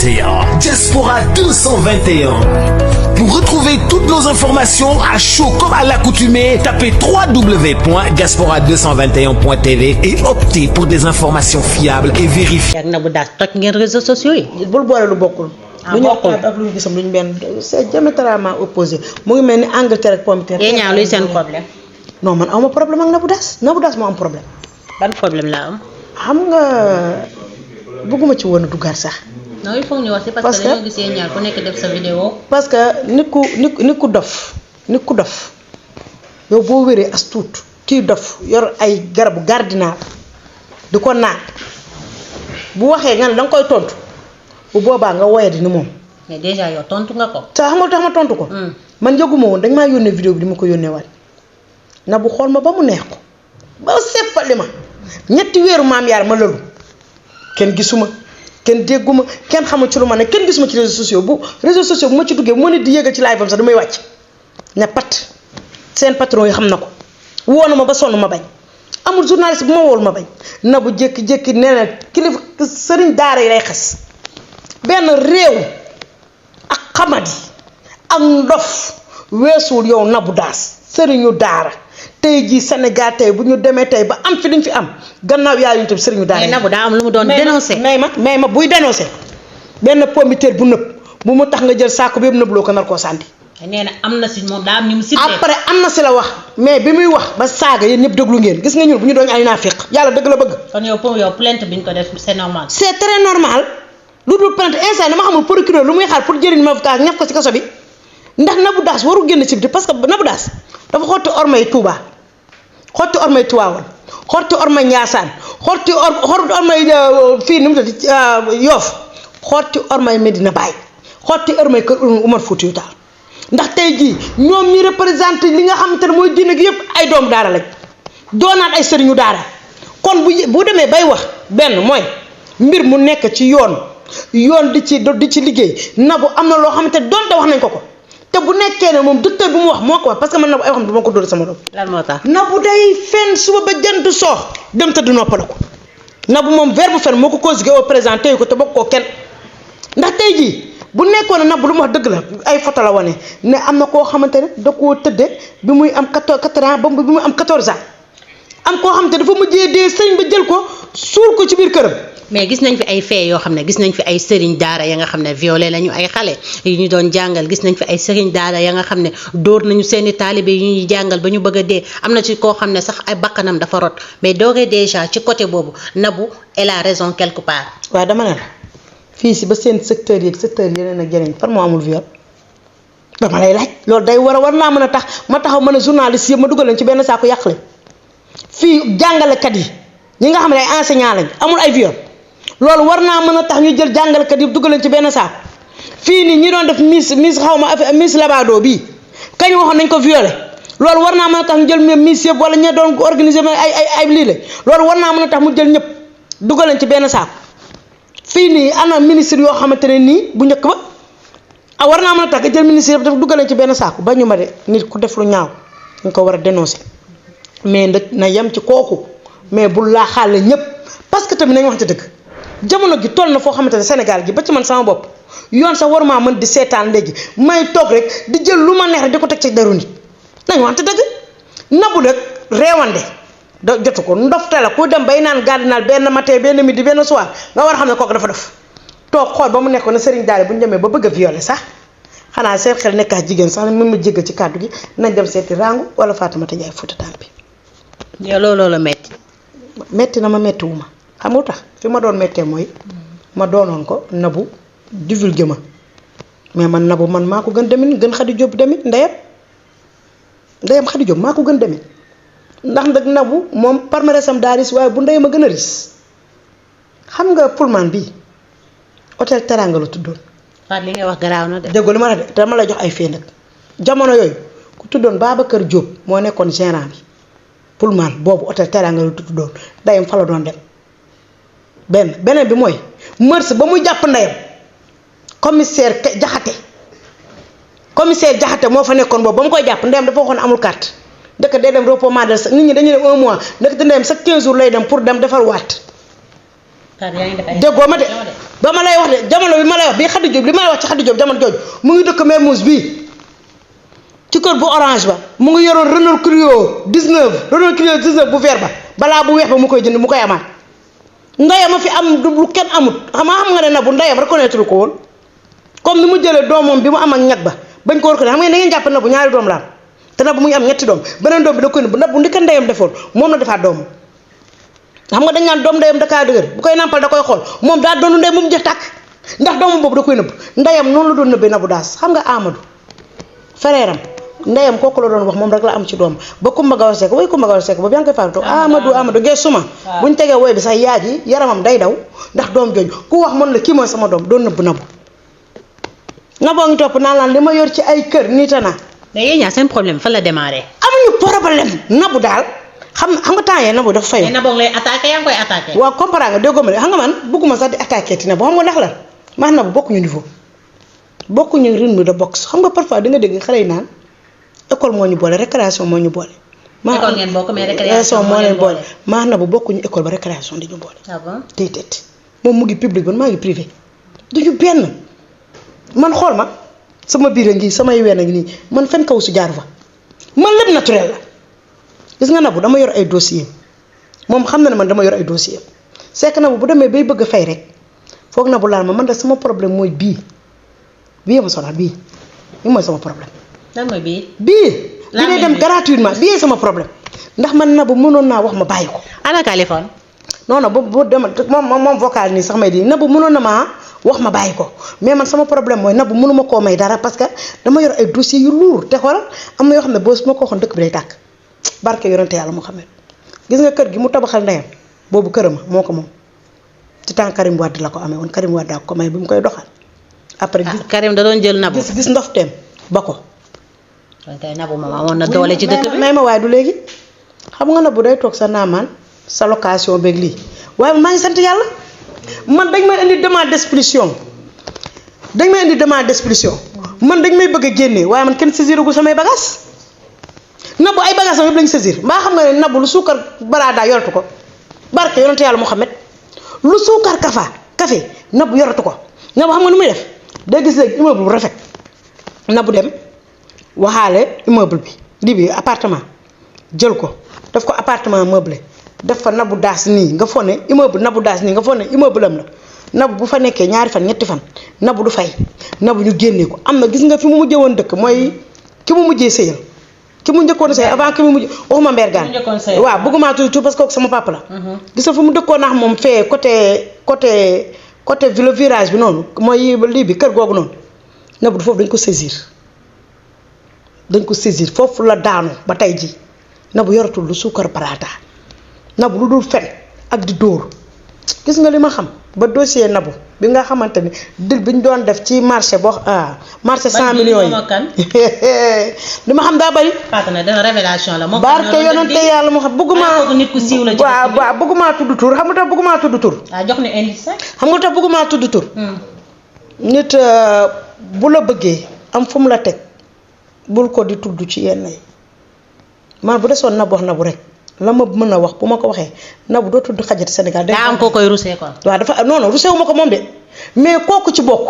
221. Diaspora 221. Pour retrouver toutes nos informations à chaud comme à l'accoutumée, tapez www.diaspora221.tv et optez pour des informations fiables et vérifiées. ak Nabou Dash toj ngeen réseaux sociaux yi. bul boole lu bokkul. lu ñu wax ak lu ñu gisam lu ñu benn c'est diamétralement opposé mu ngi mel ni Angleterre ak pomme de terre. yéen ñaar luy seen problème. non man awma problème ak Nabou Dash moo am problème. ban problème la am. xam nga bëgguma ci woon a duggaat sax. non il faut ñu wax ci parce que dañoo gis yéen ñaar ku nekk def sa vidéo. parce que nit ku dof yow boo wéree as tuut kii dof yor ay garabu gardinaal di ko naan bu waxee nga ne danga koy tontu bu boobaa nga woyadi ni moom. mais déjà yow tontu nga ko. tax ma tontu ko. man yëguma woon dañ maa yónnee vidéo bi di ma ko yónnee waat na bu xool ma ba mu neex ko ba seppali ma ñetti weeru maam yaar ma lëlu kenn gisuma kenn dégguma kenn xamul ci lu ma ne kenn gisuma ci réseaux sociaux bu ma ci duggee bu ma nit di yéegal ci live am sax damay wàcc ne pat seen patron yi xam na ko woo na ma ba sonn ma bañ amul journaliste bu ma wool ma bañ na bu jékki-jékki nee na kilifa sëriñ daara yi lay xas benn réew ak xamadi ak ndof weesuwul yow Nabou Dash sëriñu daara tey jii Sénégal tey bu ñu demee tey ba am fi liñ fi am gannaaw yaa ñu tam sëriñu daara. mais Nabou daa am lu mu doon dénoncé. may ma buy dénoncé benn pommiteur bu nëb bu mu tax nga jël saako bi yëpp nëb loo ko nar koo sànni. nee na am na si moom daa am ñu mu cité. après am na si la wax mais bi muy wax ba saaga yéen ñëpp déglu ngeen gis nga ñun bu ñu doon ay naafiq yàlla dëgg la bëgg. kon yow pour yow plainte bi ñu ko def c'est normal. c'est très normal lu dul plainte instant dama xamul procureur lu muy xaar pour jëriñ ma avocat ñaf ko ci kaso bi ndax Nabou Dash waru génn ci biti parce que Nabou Dash dafa xotti ormay Touba xotti ormay Tiwaawan xotti ormay Njaasaan xotti ormay fii nu mu tudd Yoof xotti ormay Medina Baye xotti ormay kër Umar Fuutiyu Taal ndax tey jii ñoom ñi représenté li nga xamante ne mooy diine gi yëpp ay doom daara lañ doonaat ay sëriñu daara kon bu demee bay wax benn mooy mbir mu nekk ci yoon di ci liggéey Nabou am na loo xamante ne doonte wax nañ ko te bu nekkee ne moom docteur bu mu wax moo ko wax parce que man Nabou ay xam ne du ma ko dóor sama doom. lan moo tax Nabou day fen suba ba jant soox dem te du noppal ko Nabou moom verbe fen moo ko conjugué au présent tey ko te bokk koo kenn ndax tey jii bu nekkoon ne Nabou lu mu wax dëgg la ay photo la wane ne am na koo xamante ne da koo tëdde bi muy am 4 ans ba bi muy am 14 ans am koo xamante dafa mujjee dee sëñ ba jël ko suul ko ci biir këram. mais gis nañ fi ay fee yoo xam ne gis nañ fi ay sëriñ daara ya nga xam ne violé lañu ay xale yu ñu doon jàngal gis nañ fi ay sëriñ daara ya nga xam ne dóor nañu seeni taalibe yu ñuy jàngal ba ñu bëgg a dee am na ci koo xam ne sax ay bakkanam dafa rot mais dooree déjà ci côté boobu Nabou elle a raison quelque part. waaw dama ne la fii si ba seen secteur yi yeneen ak yeneen fan moo amul viol dama lay laaj loolu day war naa mën a tax ma taxaw mën a journaliste yëpp ma dugal leen ci benn saako yàq leen fii jàngalekat yi ñi nga xam ne ay enseignant lañ amul ay viol loolu war naa mën a tax ñu jël jàngalekat yi dugal leen ci benn saako fii nii ñi doon def miss xaw ma miss labado bii kañ waxoon nañ ko violé loolu war naa mën a tax ñu jël miss yëpp wala ña doon organiser ay lii la loolu war naa mën a tax mu jël ñëpp dugal leen ci benn saako fii nii am na ministre yoo xamante ne nii bu njëkk ba war naa mën a tax nga jël ministre yëpp daf dugal leen ci benn saako ba ñu ma de nit ku def lu ñaaw ñu ko war a dénoncer mais nag na yem ci kooku mais bu laaxaale ñëpp parce que tamit nañ wax ci dëgg. jamono gi toll na foo xamante ne Sénégal gi ba ci man sama bopp yoon sax waruma mën di seetaan léegi may toog rek di jël lu ma neex rek di ko teg ci deru nit nañ wante dëgg Nabou nag réewande da jotu ko ndofte la ku dem bay naan gardinal benn matin benn midi benn soir nga war a xam ne kooku dafa def toog xool ba mu nekkoon ne sëriñ daara bu ñu demee ba bëgg a violer sax xanaa seen xel nekkaat jigéen sax mën ma jéggal ci kàddu gi nañ dem seeti Rangu wala Fatoumata Ndiaye Fouta Tampi bi. yow looloo la metti. metti na ma mettiwuma xam nga tax fi ma doon méttee mooy ma doonoon ko Nabou divulgué ma mais man Nabou man maa ko gën demin gën Khady Diop demin ndeyam Khady Diop maa ko gën demin ndax nag Nabou moom palmarèsam daa riis waaye bu ndeyam a gën a riis xam nga Pullman bii hôtel Teranga la tuddoon. waaw li ngay wax garaaw na de. déggoo li ma la de dama lay jox ay fee nag jamono yooyu ku tuddoon Babacar Diop moo nekkoon gérant bi Pullman boobu hôtel Teranga la tuddoon ndeyam fa la doon dem. beneen bi mooy mërs ba muy jàpp ndeyam commissaire Jaxate moo fa nekkoon boobu ba mu koy jàpp ndeyam dafa waxoon amul carte ndekk day dem repommade nit ñi dañuy dem 1 mois ndekk ndeyam chaque 15 jours lay dem pour dem defar waat déggoo ma de ba ma lay wax de jamono bi ma lay wax wax bii Khady Diop li may wax ci Khady Diop jamono jooju mu ngi dëkk Mermoz bii ci kër bu orange ba mu ngi yoroon Renault Clio 19 bu vert ba balaa bu weex ba mu koy jënd mu koy amaat ndeyam a fi am lu kenn amut xam nga ne Nabou ndeyam reconnaître ko woon comme ni mu jëlee doomam bi mu am ak ñag ba bañ ko reconnaître xam nga da ngeen jàpp Nabou ñaari doom la am te Nabou mu ngi am ñetti doom beneen doom bi da koy nëbb Nabou ndi ko ndeyam defoon moom la defaat doomam xam nga dañ naan doom ndeyam da kaa dëgër bu koy nàmpal da koy xool moom daa doonu ndey moom jeex tàkk ndax doomam boobu da koy nëbb ndeyam noonu la doon nëbbee Nabou Daas xam nga Amadou frère am ndeyam kooku la doon wax moom rek la am ci doom ba Kumba Gawar Seck way Kumba Gawar Seck ba yaa ngi koy faatu Amadou geesuma buñ tegee woy bi sax yaay ji yaramam day daw ndax doom jooju ku wax mën la kii mooy sama doom doon nëbb Nabou ngi topp naan laan li ma yor ci ay kër niita na mais yéen ñaar seen problème fan la démarré. amuñu problème Nabou daal xam nga temps yee Nabou dafa fayu. mais Nabou lay attaqué yaa ngi koy attaqué. waaw comprendre nga déggoo ma de xam nga man bëgguma sax di attaqué ti Nabou xam nga ndax la maa Nabou bokkuñu niveau bokkuñu rythme de boxe xam nga parfois di nga dégg xale yi naan école moo ñu boole récréation moo ñu boole. école ngeen bokk mais récréation moo leen boole. maa Nabou bokkuñu école ba récréation di ñu boole. ah bon déedéet moom mu ngi public man maa ngi privé duñu benn man xool ma sama biir a ngi samay ween a ngi nii man fen kaw su jaar fa man lépp naturel la gis nga Nabou dama yor ay dossier moom xam na ne man dama yor ay dossier c'est que Nabou bu demee bay bëgg a fay rek foog Nabou laal ma man de sama problème mooy bii ma sonal bii mooy sama problème. lan mooy bii. bii day dem gratuitement bii sama problème ndax man Nabou mënoon naa wax ma bàyyi ko. ana Kaliphone. non non boo demal moom vocal nii sax may di Nabou mënoon na maa wax ma bàyyi ko mais man sama problème mooy Nabou mënuma koo may dara parce que dama yor ay dossiers yu lourd te xoolal am na yoo xam ne boo su ma ko waxoon dëkk bi day tàkk barke yonente yàlla Muhammad gis nga kër gi mu tabaxal ndeyam boobu këram moo ko moom ci temps Karim Wade la ko amee woon Karim Wade ko may bi mu koy doxal. après Karim da doon jël Nabou gis ndofteem ba ko. kon kay Nabou moom amoon na doole ci dëkk bi. may ma waaye du léegi xam nga Nabou day toog sa naamaan sa location beeg lii waaye maa ngi sant yàlla man dañ may indi demande d'expulsion man dañ may bëgg a génnee waaye man kenn saisiragul samay bagages Nabou ay bagages am yëpp lañ saisir mbaa xam nga ne Nabou lu suukar baraada yoratu ko barke yonente yàlla Muhammad lu suukar café Nabou yoratu ko Nabou xam nga nu muy def day gis léegi immeuble bu rafet Nabou dem waxaale immeuble bi appartement jël ko def ko appartement meublé def fa Nabou Daas nii nga foog ne immeuble Nabou Daas nii nga foog ne immeuble am la Nabou bu fa nekkee ñaari fan ñetti fan Nabou du fay Nabou ñu génnee ko am na gis nga fi mu mujjee woon dëkk mooy ki mu mujjee sëyal ki mu njëkkoon sëyal avant ki mu mujj waxuma mbergaan waaw bëgguma tudd tur parce que sama papa la gis nga fi mu dëkkoon nax moom fee côté le virage bi noonu mooy lii bi kër googu noonu Nabou foofu dañ ko saisir foofu la daanu ba tey ji Nabou yoratul lu suukar baraata Nabou lu dul fen ak di dóor gis nga li ma xam ba dossier Nabou bi nga xamante ni dil bi ñu doon def ci marché marché 100 millions yi li ma xam daa bari. Fatou dana révélation la. barke yonente yàlla moo xam bëgguma nit ku siiw la ci waaw bëgguma tudd tur xam nga tax bëgguma tudd tur. jox ni indice xam nga tax bëgguma tudd tur. nit bu la bëggee am fu mu la teg bul ko di tudd ci yenn yi man bu desoon Nabou wax Nabou rek. la ma mën a wax bu ma ko waxee Nabou doo tudd xajati Sénégal. daa am koo koy rusee kon. waaw dafa non rusewu ma ko moom de mais kooku ci bokk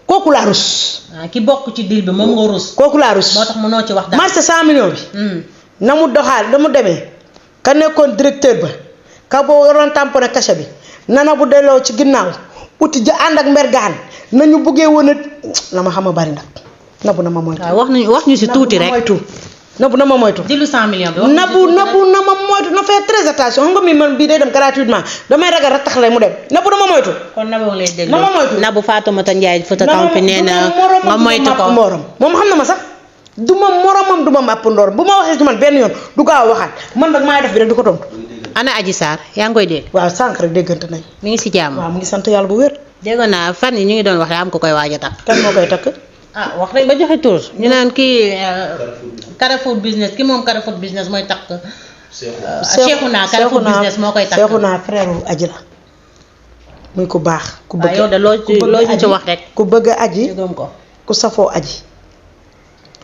kooku laa rus. ki bokk ci deal bi moom nga rus. kooku laa rus moo tax mënoo ci wax dara. marché 100 millions bi. na mu doxaal na mu demee ka nekkoon directeur ba ka boo waroon tamponné cachet bi na Nabou delloo ci ginnaaw uti ja ànd ak mbergaan nañu buggee woon a la ma xam a bari nag Nabou na ma moytu. waaw wax ñu si tuuti rek Nabou na ma moytu. dilu 100 millions bi. Nabou na ma moytu na fait très attention xam nga mi man bii day dem gratuitement damay ragal rek tax lay mu dem Nabou na ma moytu. kon Nabou lay déglu na ma moytu. Nabou Fatoumata Ndiaye Fouta Tampi nee na nga moytu ko moom xam na ma sax du ma moromam du ma màpp ndooram bu ma waxee ci man benn yoon du gaaw a waxaat man nag maay def bi rek di ko tontu. ana Adji Sarr yaa ngi koy dégg. waaw sànq rek déggante nañ. mi ngi si jàmm. waaw mu ngi sant yàlla bu wér. déggoon naa fan yi ñu ngi doon wax am ko koy waaj a takk. kan moo koy takk. wax rek ba joxe tur ñu naan kii Carrefour business ki moom Carrefour business mooy takk. Cheikhouna Carrefour business moo koy takk. Cheikhouna frère Adji la muy ku baax. ku bëgg yow de loo ñu ci wax rek. ku bëgg a Adji gëm ko. ku safoo Adji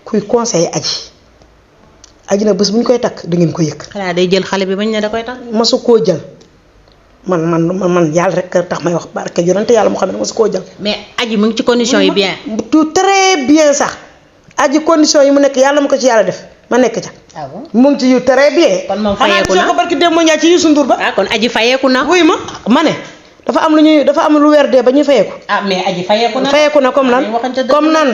kuy conseil Adji nag bés bu ñu koy takk da ngeen ko yëg. xanaa day jël xale bi bañ ne da koy takk. masu koo jël man yàlla rek tax may wax barke yonente yàlla moo xam ne mosu koo jël. mais aji mu ngi ci condition yi bien. tout très bien sax aji condition yi mu nekk yàlla ma ko ci yàlla def ma nekk ca. ah bon mu ngi ci yu très bien. kon moom fayeeku na xanaa soo ko barki démb ñaa ci Youssou Ndour ba. kon aji fayeeku na. wuy ma ne dafa am lu weer dee ba ñuy fayeeku. mais aji fayeeku na. fayeeku na comme lan comme nan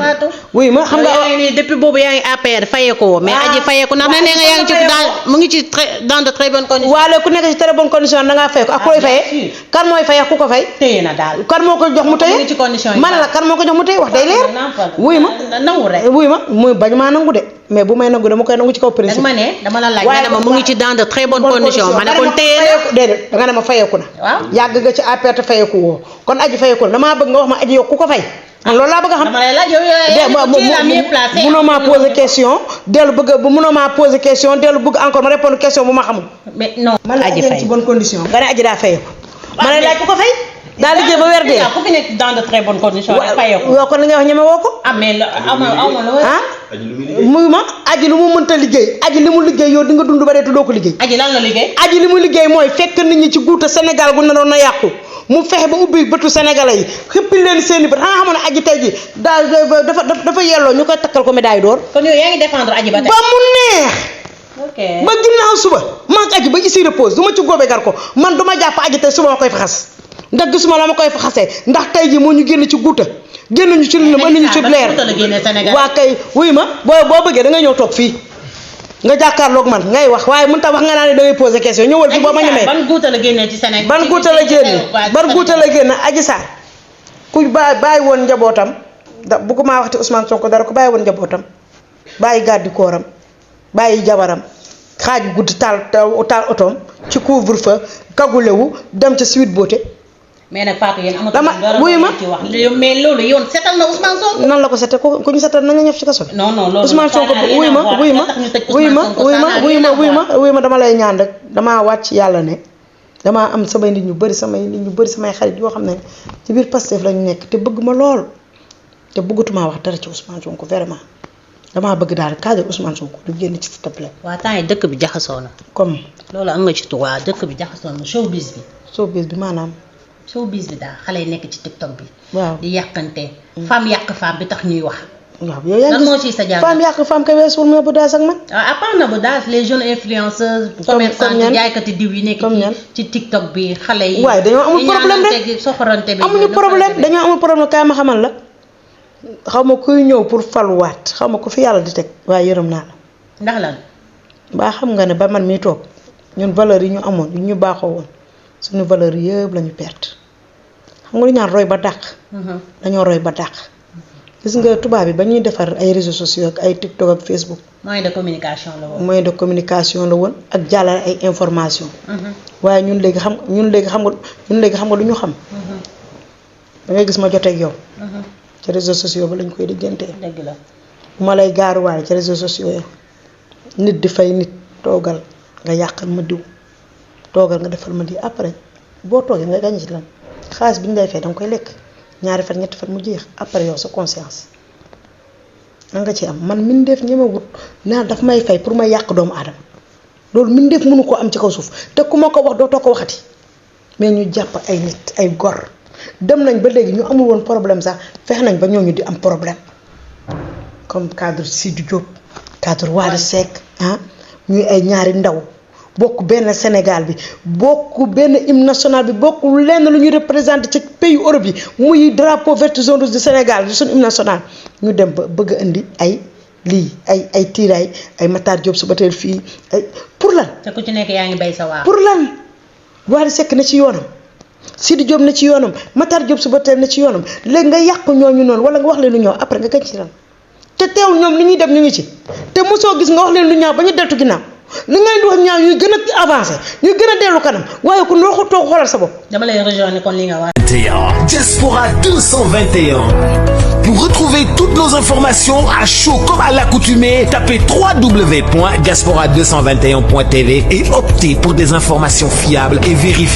wuy ma xam nga yaa ngi depuis boobu yaa ngi APR fayeeku woo. mais aji fayeeku na ne nga yaa ngi ci mu ngi ci dans de très bonnes conditions. waale ku nekk ci très bonne condition da ngaa fayeeku ak ku lay fayee. kan mooy fayee ku ko fay. téye na daal. kan moo ko jox mu téye ci condition yi man la kan moo ko jox mu téye wax day leer. wuy ma nangu rek. wuy ma muy bañ maa nangu de mais bu may nangu dama koy nangu ci kaw principe. dama ne dama la laaj nga ne ma mu ngi ci dans de très bonnes conditions ma ne kon téye na. déedéet da nga ne ma fayeeku na. waaw yàgg nga ci APR te fayeeku woo kon aji fayeku na damaa bëgg nga wax ma aji yow ku ko fay. loolu laa bëgg a xam. dama lay laaj yow munoo maa poser question dellu bëgg munoo maa poser question dellu bëgg encore ma répondre question bu ma xamul. mais non aji fay ci bonne condition nga ne aji daa fayeku. ma lay laaj ku ko fay. daa liggéey ba weer dee. ku fi nekk dans de très bonnes conditions rek fayeku. waaw kon li nga wax ñeme woo ko. mais muy ma aji lu mu mënta liggéey aji li mu liggéey yow di nga dund ba dee doo ko liggéey. aji lan la liggéey. aji li mu liggéey mooy fekk nit ñi ci guuta Sénégal gu naroon na yàqu mu fexe ba ubbi bëtu sénégalais yi xëppi leen seen i bët xanaa xamoon ne aji tey ji daal dafa yelloo ñu koy takkal ko médaille d'or. kon yow yaa ngi défendre aji ba tey. ba mu neex. ok ba ginnaaw suba maa ngi aji ba ici repose du ma ci góobee gar ko man du ma jàpp aji tey suba ma koy faxas ndax gisuma la ma koy faxasee ndax tey ji moo ñu génn ci guuta génn ñu ci lëndëm andi ñu ci leer waa kay wuy ma boo bëggee da nga ñëw toog fii nga jàkkaarloog man ngay wax waaye mënut a wax nga naa ne da ngay poser question ñëwal fi boo ma ñemee. ban guuta la génnee ci Sénégal. ban guuta la génn Adji Sarr ku bàyyi woon njabootam bu ko maa waxti Ousmane Sonko dara ku bàyyi woon njabootam bàyyi gàddi kooram bàyyi jabaram xaaj guddi taal otoom ci couvre-feu kagulewu dem ca Sweet Beauté. mais nag Fatou yéen dama wuyu ma ci wax mais loolu yoon setal na Ousmane Sonko. nan la ko setal ku ñu setal na nga ñëf ci kaso bi. non loolu Ousmane Sonko wuyu ma dama lay ñaan rek damaa wàcc yàlla ne damaa am samay nit ñu bëri samay xarit yoo xam ne ci biir Pastef la ñu nekk te bëgg ma lool te bëggatumaa wax dara ci Ousmane Sonko vraiment damaa bëgg daal cadre Ousmane Sonko du génn ci s'il te plaît. waa temps yi dëkk bi jaxasoo na. comme loolu am nga ci droit dëkk bi jaxasoo na showbiz bi maanaam. showbiz bi daal xale yi nekk ci TikTok bi. waaw di yàqante. femme yàq femme bi tax ñuy wax. waaw yow yaa lan moo ciy sa jàng. femme yàq femme kay weesul Nabou Dash ak man. à part Nabou Dash les jeunes influenceuses. commerçants yi jaaykati diw yi nekk ci TikTok bi xale yi. waaye dañoo amul problème rek soxorante bi. amuñu problème dañoo amul problème kaay ma xamal la xaw ma kuy ñëw pour faluwaat xaw ma ku fi yàlla di teg waaye yërëm naa la. ndax lan. ba xam nga ne ba man mii toog ñun valeur yi ñu amoon yu ñu baaxoo woon suñu valeur yëpp la ñu perte xam nga lu ñaan roy ba dàq. dañoo roy ba dàq. gis nga tubaab bi ba ñuy defar ay réseaux sociaux ak ay TikTok ak Facebook. moyen de communication la woon. moyen de communication la woon ak jàllale ay information waaye ñun léegi xam nga lu ñu xam. da ngay gis ma joteeg yow. ci réseaux sociaux ba lañ koy diggantee. dëgg la bu ma lay gaaruwaale ci réseaux sociaux yi nit di fay nit toogal nga yàqal ma diw toogal nga defal ma di après boo toogee nga gañ ci lan xaalis bi ñu lay fay danga koy lekk ñaari fan ñetti fan mu jeex après yow sa conscience nan nga ci am man min def ñemewut naa daf may fay pour may yàq doomu aadama loolu min def mënu koo am ci kaw suuf te ku ma ko wax dootoo ko waxati mais ñu jàpp ay nit ay gor dem nañ ba léegi ñu amul woon problème sax fex nañ ba ñooñu di am problème comme cadre Sidi Diop cadre Wally Seck ñuy ay ñaari ndaw bokk benn Sénégal bi bokk benn hymne national bi bokk lenn lu ñuy représenté ci pays Europe yi muy drapeau vert jaune rouge du Sénégal di suñu hymne national ñu dem ba bëgg a indi ay lii ay tiiraay ay Matar Diop suba teel fii ay pour lan. te ku ci nekk yaa ngi bay sa waar. pour lan Wally Seck na ci yoonam Sidi Diop na ci yoonam Matar Diop suba teel na ci yoonam léegi nga yàq ñooñu noonu wala nga wax leen lu ñëw après nga gañ ci lan te teewul ñoom li ñuy def ñu ngi ci te mosoo gis nga wax leen lu ñaaw ba ñu deltu ginnaaw li ngay di wax ñaaw ñuy gën a avancé ñuy gën a dellu kanam waaye ku noo ko toog xoolal sa bopp. dama lay rejoindre kon li nga wax. Diaspora 221. Pour retrouver toutes nos informations à chaud comme à l'accoutumée, tapez www.diaspora221.tv et optez pour des informations fiables et vérifiées.